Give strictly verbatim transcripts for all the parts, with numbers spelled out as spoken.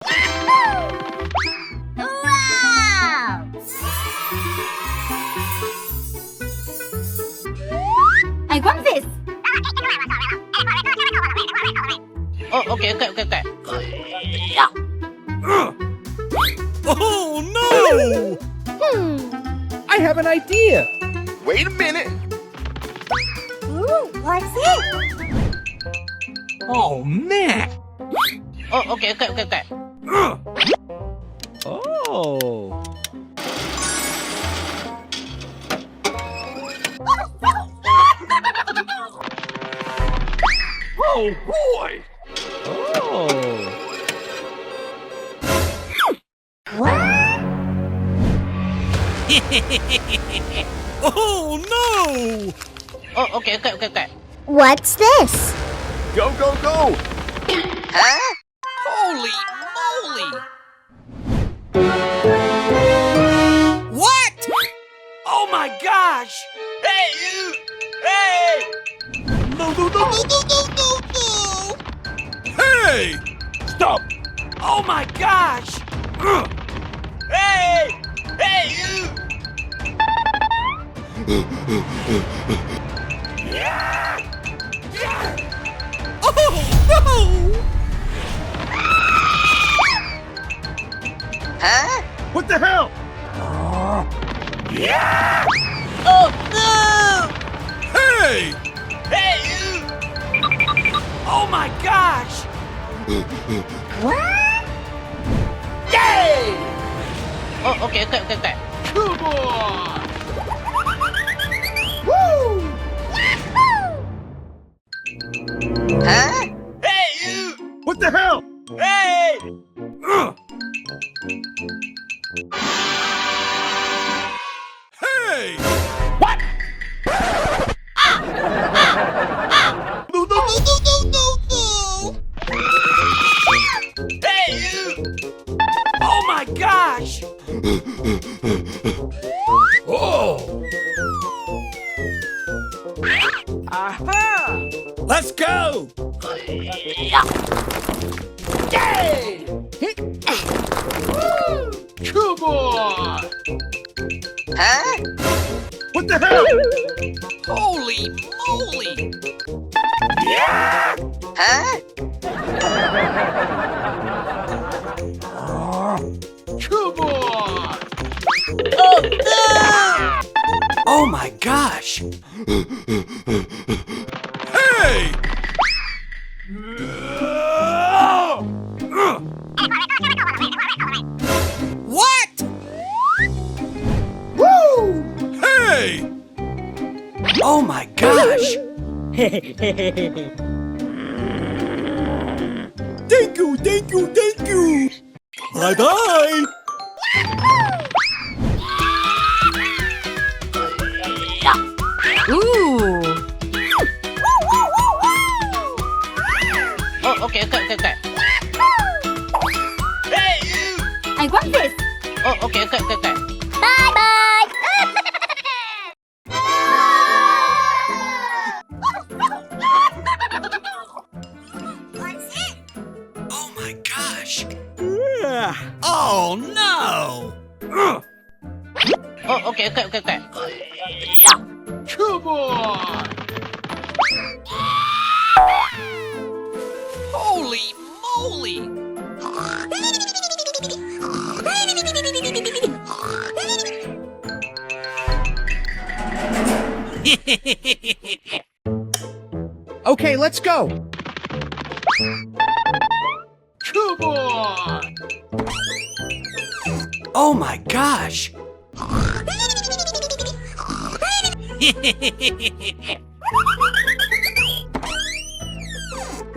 Wow! I want this! Oh, okay, okay, okay, okay. Oh, no! Hmm. I have an idea! Wait a minute! Ooh, what's it? Oh, man! Oh, okay, okay, okay, okay. Oh. Oh, boy! Oh. What? Oh, no! Oh, okay, okay, okay, okay. What's this? Go, go, go! Huh? Holy moly! What? Oh my gosh! Hey, you! Hey! No, no, no, no, no, no, no! Hey! Stop! Oh my gosh! Hey! Hey, you! Oh, no! Huh? What the hell? Oh, no! Hey! Hey, you! Oh my gosh! What? Yay! Oh, okay, okay, okay, okay. Come on! Woo! Yahoo! Huh? Hey, you! What the hell? Hey! Ugh! Hey! What? No, no, no, no, no, no, no! Hey, you! Oh my gosh! Oh! Aha! Let's go! Yay! Come on! Huh? What the hell? Holy moly! Huh? Come on! Oh, no! Oh my gosh! Hey! What? Woo! Hey! Oh my gosh! Thank you, thank you, thank you! Bye bye! Ooh. Oh, okay, okay, okay, okay. Hey, you! I want this. Oh, okay, okay, okay, okay. Bye bye. Oh my gosh. Ugh. Oh no. Oh, okay, okay, okay, okay. Come on. Holy moly. Okay, let's go. Come on. Oh my gosh.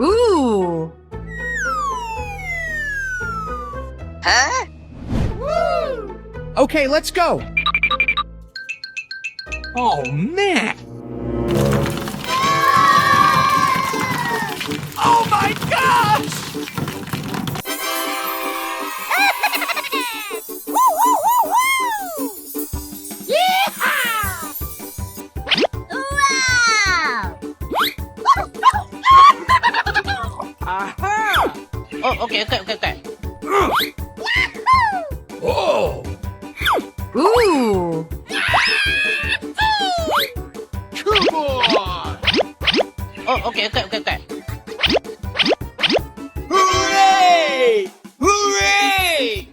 Ooh. Huh? Okay, let's go. Oh, man. Oh my gosh! Yeehaw! Wow! Aha! Oh, okay, okay, okay, okay. Oh! Ooh! Come on! Oh, okay, okay, okay, okay. Hooray! Hooray!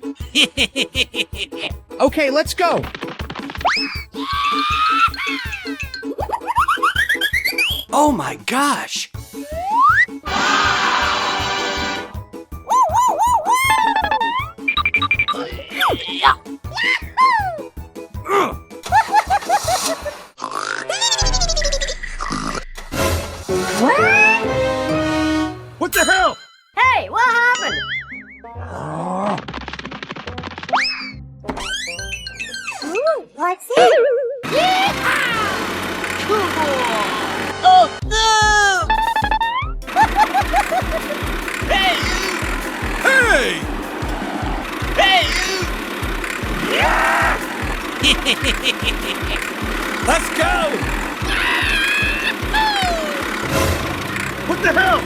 Okay, let's go. Oh my gosh! What the hell? Hey, what happened? Ooh, what's it? Yeehaw! Come on! Oh, no! Hey! Hey! Hey! Yeah! Let's go! What the hell?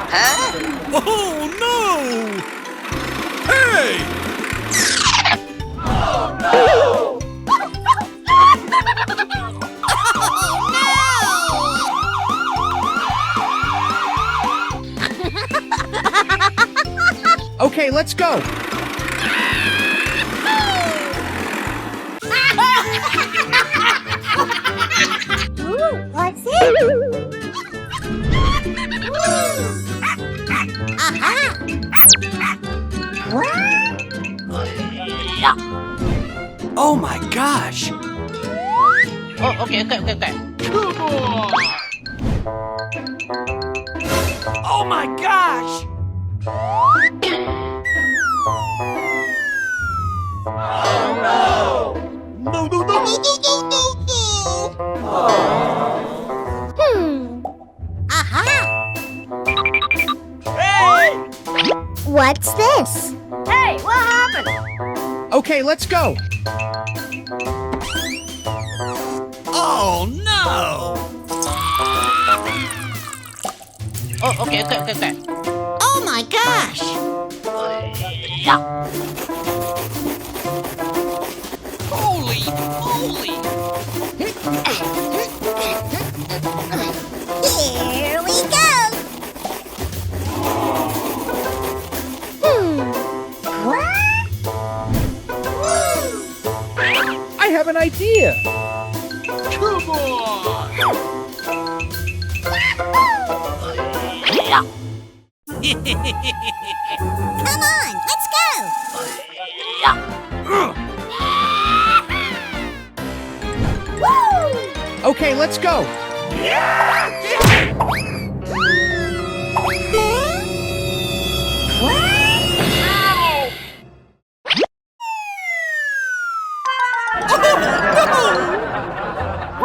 Huh? Oh, no! Hey! Oh, no! Okay, let's go. Ooh, what's it? Aha! Oh my gosh! Oh, okay, okay, okay, okay. Come on! Oh my gosh! Oh no! No, no, no, no, no, no, no, no! Hmm. Aha! Hey! What's this? Hey, what happened? Okay, let's go. Oh no! Oh, okay, okay, okay, okay. Oh my gosh! Holy moly! Here we go! Hmm. What? I have an idea! Come on! Come on, let's go! Woo! Okay, let's go!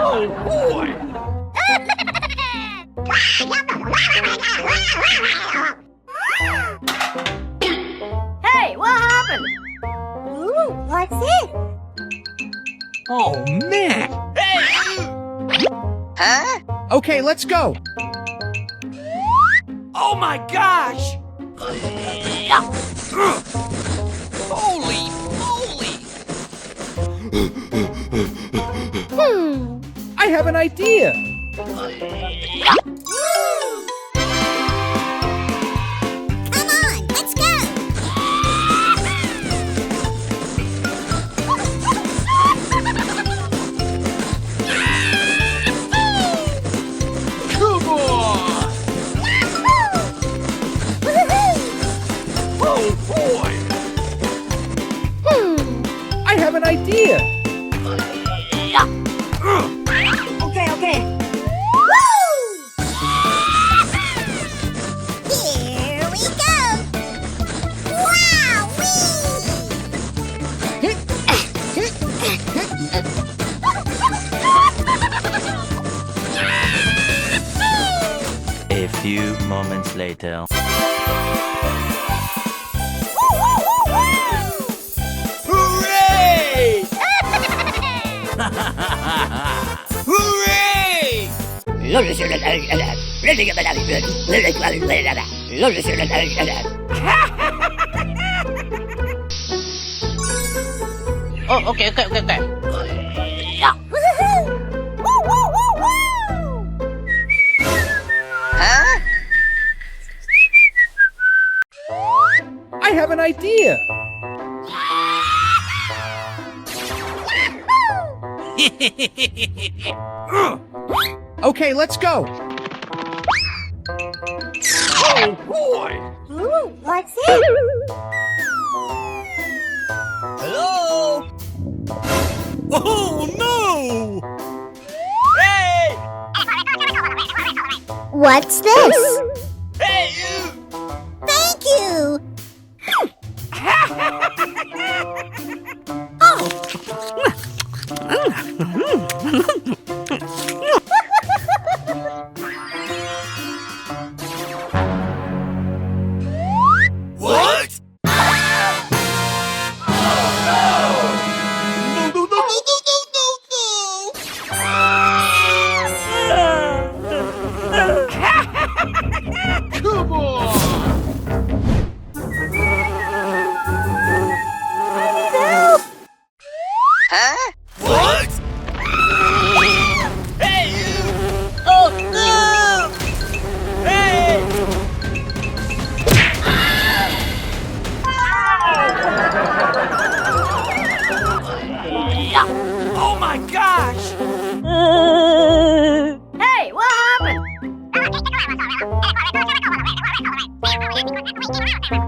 Oh, boy! Hey, what happened? Ooh, what's it? Oh, man! Hey! Huh? Okay, let's go! Oh my gosh! Holy moly! Hmm. I have an idea! Come on, let's go! Come on! Woohoo! Oh, boy! Hmm. I have an idea! Okay, okay. Woo! Here we go! Wowee! A few moments later. Hooray! Hooray! Oh, okay, okay, okay, okay. Huh? I have an idea! Okay, let's go! Oh, boy! Ooh, what's it? Hello? Oh, no! Hey! What's this? Hey, you! Thank you! Oh. What? Come on! Huh? What? Hey, you! Oh, no! Hey! Oh my gosh! Hey, what happened?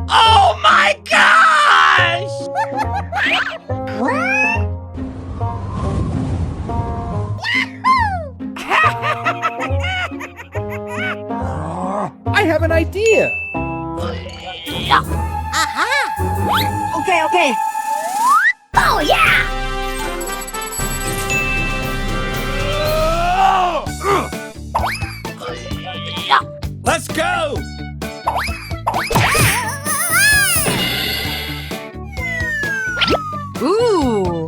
Oh my gosh! What? I have an idea! Aha! Okay, okay. Oh, yeah! Let's go! Ooh!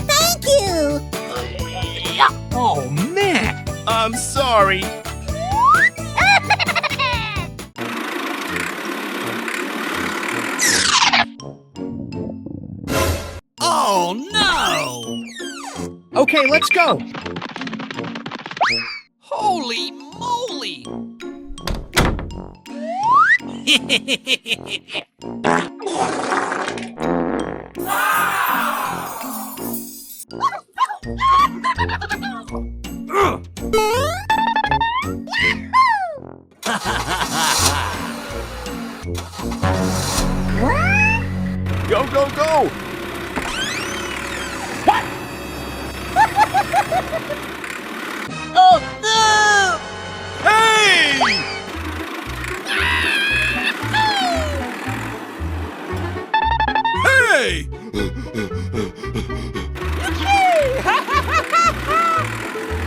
Thank you! Oh, man! I'm sorry. Oh, no! Okay, let's go! Holy moly! Go, go, go! What? Oh, no! Hey! Hey!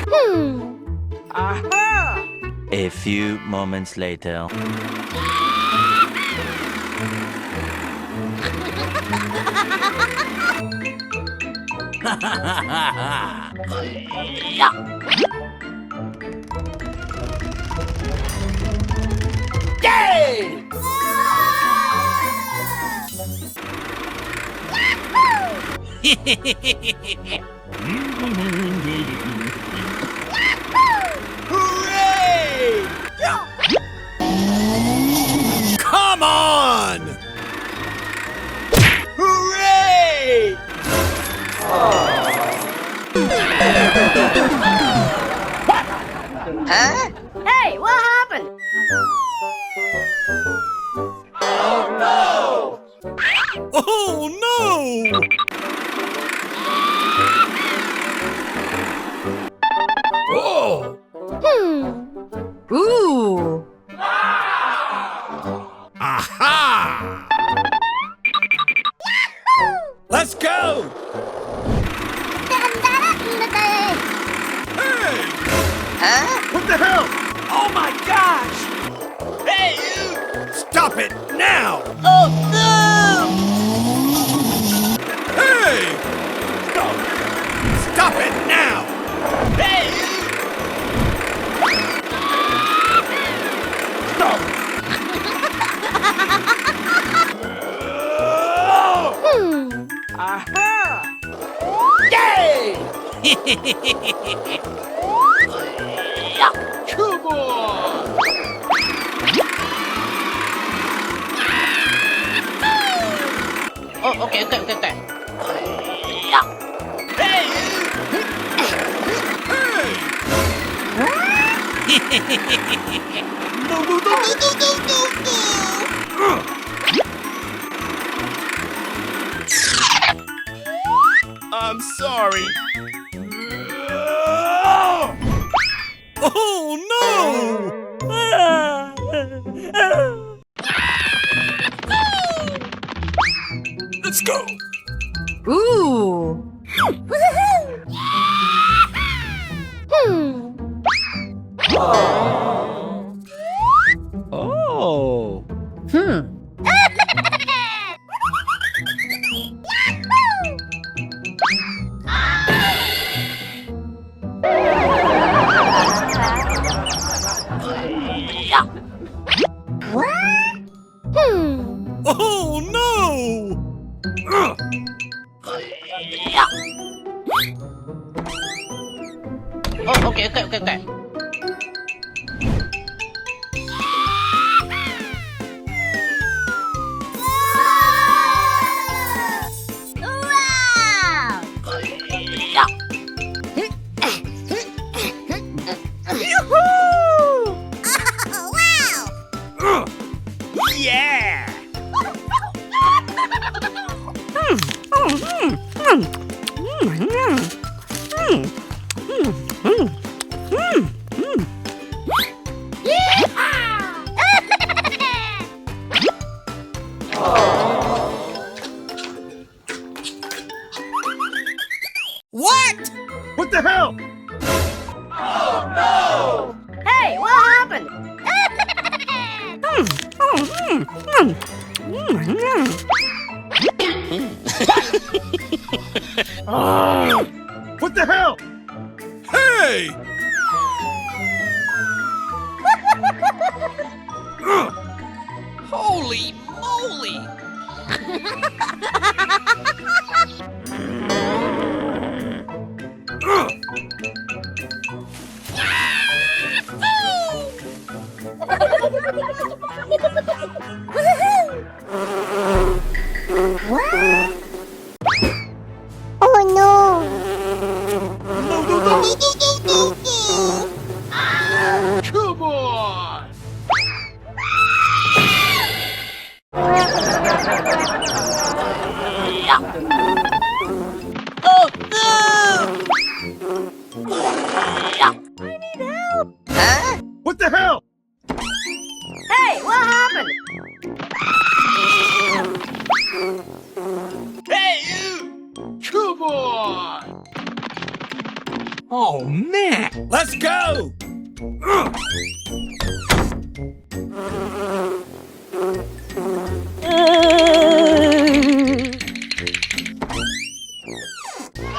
Hmm. Aha! A few moments later. Yay! Hooray! Come on! Hooray! Huh? Hey, what happened? Oh, no! Oh! Hmm. Ooh. Aha! Let's go! Hey! Huh? What the hell? Oh my gosh! Hey, you! Stop it! now! Oh, no! Hey! Stop! Stop it now! Hey! Stop! Hmm. Aha! Yay! Come on! Oh, okay, okay, okay, okay. Hey! Hey! No, no, no, no, no, no, no! I'm sorry. Oh no! Let's go! Ooh. Hmm. Oh. Hmm. Hmm. Oh no! Oh, okay, okay, okay, okay. Wow! Yoo-hoo! Wow! Yeah! What? What the hell? Oh no! Hey, what happened? What the hell? Hey! Holy moly! Oh no! No, no, no, no, no, no, no! Ah, come on! Oh no! I need help! Huh? What the hell? Hey, what happened? Hey, you! Come on! Oh, man! Let's go!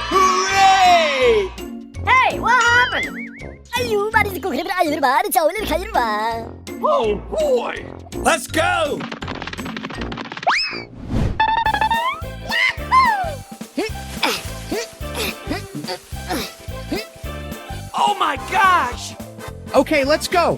Hooray! Hey, what happened? Ayu, bari ko kre bra ayu bari chawle khayu ba. Oh boy! Let's go! Oh my gosh! Okay, let's go.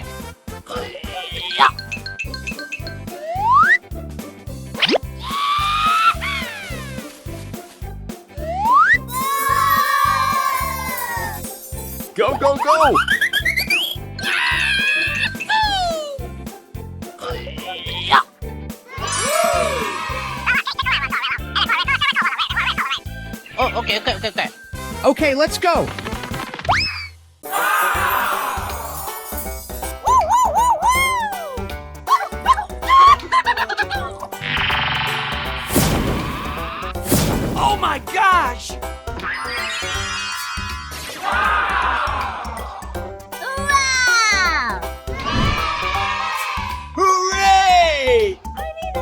Go, go, go! Oh, okay, okay, okay, okay. Okay, let's go. Oh my gosh! Wow! Hooray! I need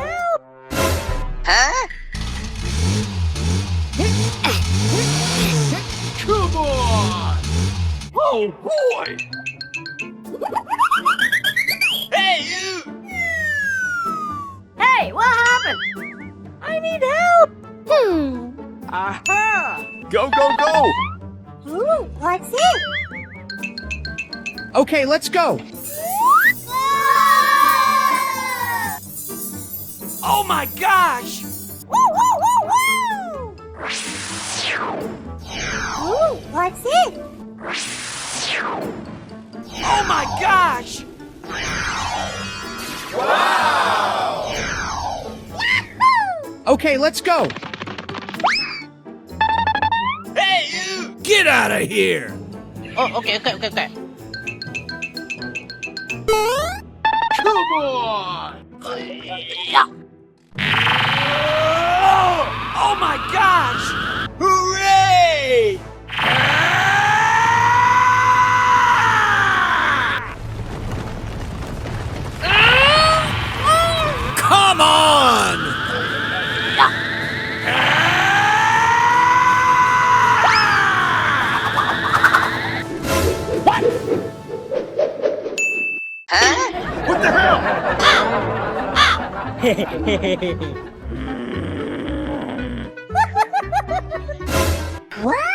Oh boy! Hey, you! Hey, what happened? I need help! Hmm. Aha! Go, go, go! Ooh, what's it? Okay, let's go. Oh my gosh! Woo, woo, woo, woo! Ooh, what's it? Oh my gosh! Wow! Yahoo! Okay, let's go. Hey, you! Get out of here! Oh, okay, okay, okay, okay. Come on! Yeah. Oh my gosh! Hooray! Come on! What? Huh? What the hell? What?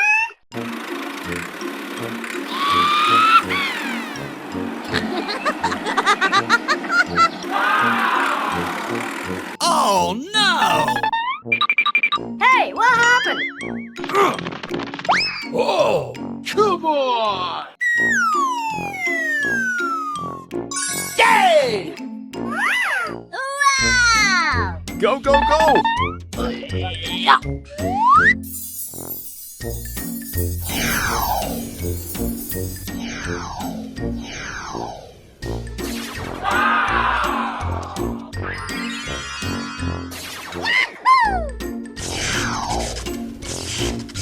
Oh no! Hey, what happened? Oh, come on! Yay! Wow! Go, go, go!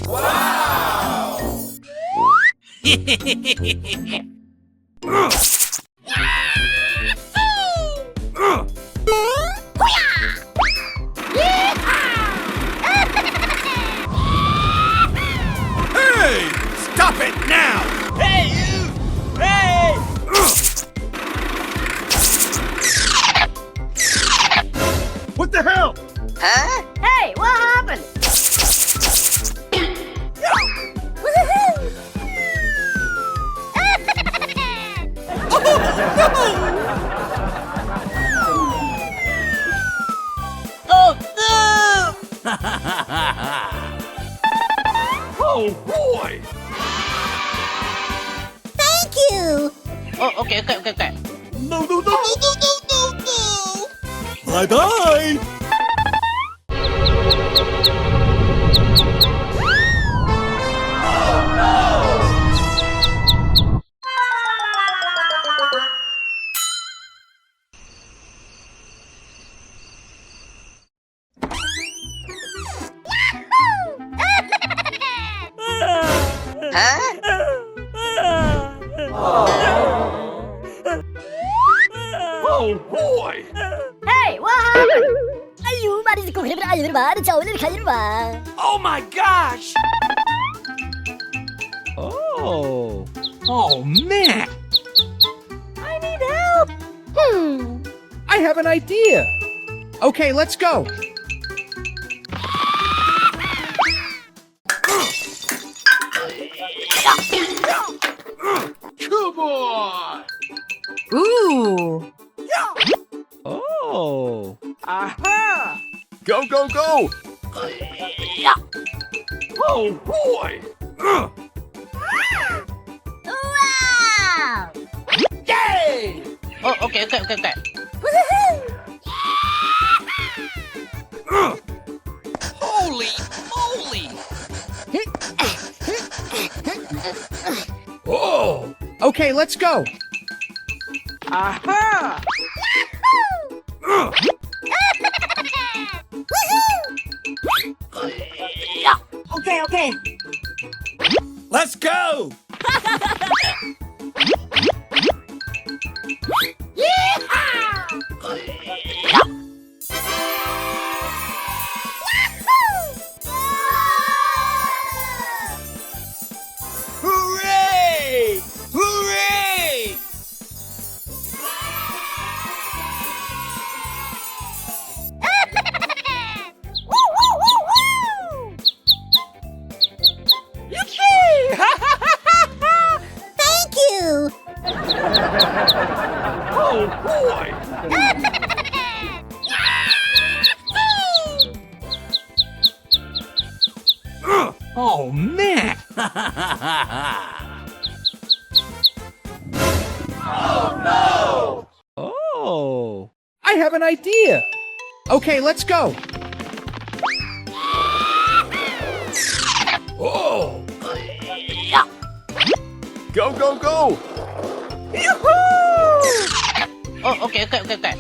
Wow! Hey! Stop it now! Hey, you! Hey! What the hell? Huh? Hey, what happened? Oh, no! Oh, boy! Thank you! Oh, okay, okay, okay, okay. No, no, no, no, no, no, no, no! Bye-bye! Huh? Oh, boy! Hey, what happened? Ayu, mari ko khayr, ayu, mari chawle khayr ba. Oh my gosh! Oh. Oh, man. I need help. Hmm. I have an idea. Okay, let's go. Come on! Ooh. Oh. Aha! Go, go, go! Oh, boy! Wow! Yay! Oh, okay, okay, okay, okay. Woohoo! Holy moly! Oh! Okay, let's go. Aha! Okay, okay. Let's go! Hooray! Oh, man! Oh, no! Oh, I have an idea! Okay, let's go! Oh! Go, go, go! Yoo-hoo! Oh, okay, okay, okay, okay.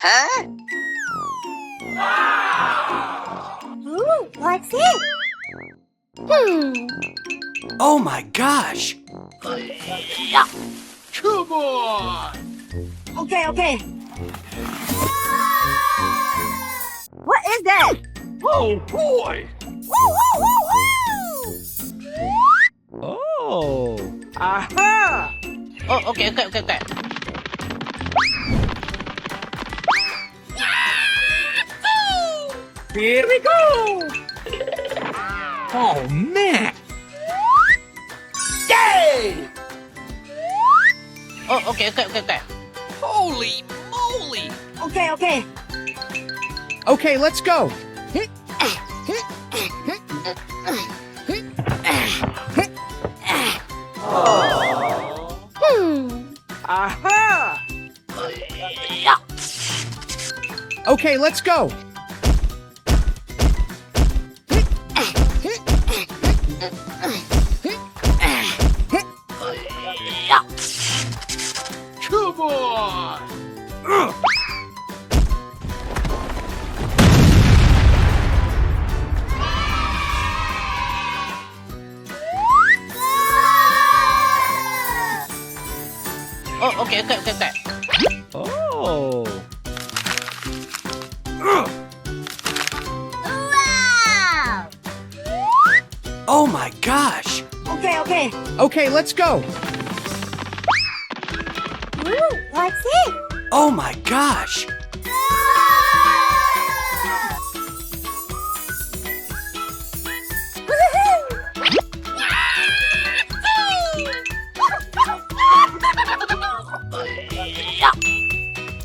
Huh? Ooh, what's it? Hmm. Oh my gosh! Come on! Okay, okay. What is that? Oh boy! Woo, woo, woo, woo! Oh. Aha! Oh, okay, okay, okay, okay. Here we go! Oh, man! Yay! Oh, okay, okay, okay, okay. Holy moly! Okay, okay. Okay, let's go. Hmm. Aha! Okay, let's go. Come on! Oh, okay, okay, okay, okay. Oh. Wow! Oh my gosh! Okay, okay. Okay, let's go. Ooh, what's it? Oh my gosh!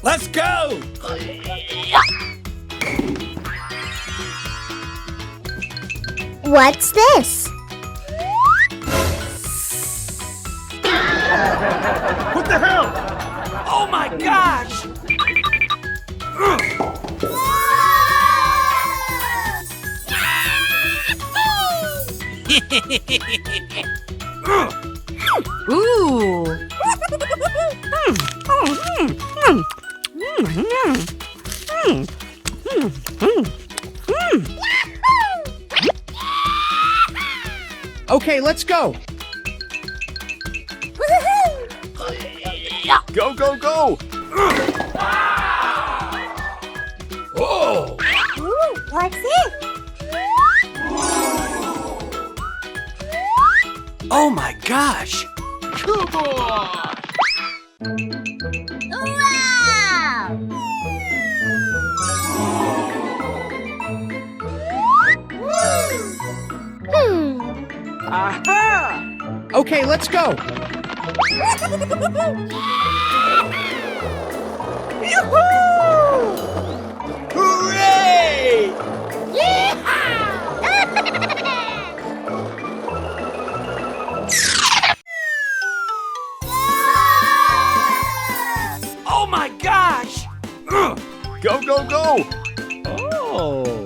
Let's go! What's this? What the hell? Oh my gosh! Ooh. Okay, let's go. Go, go, go! Oh! Ooh, what's it? Oh my gosh! Come on! Wow! Hmm. Aha! Okay, let's go. Yoo-hoo! Hooray! Yeehaw! Oh my gosh! Go, go, go! Oh.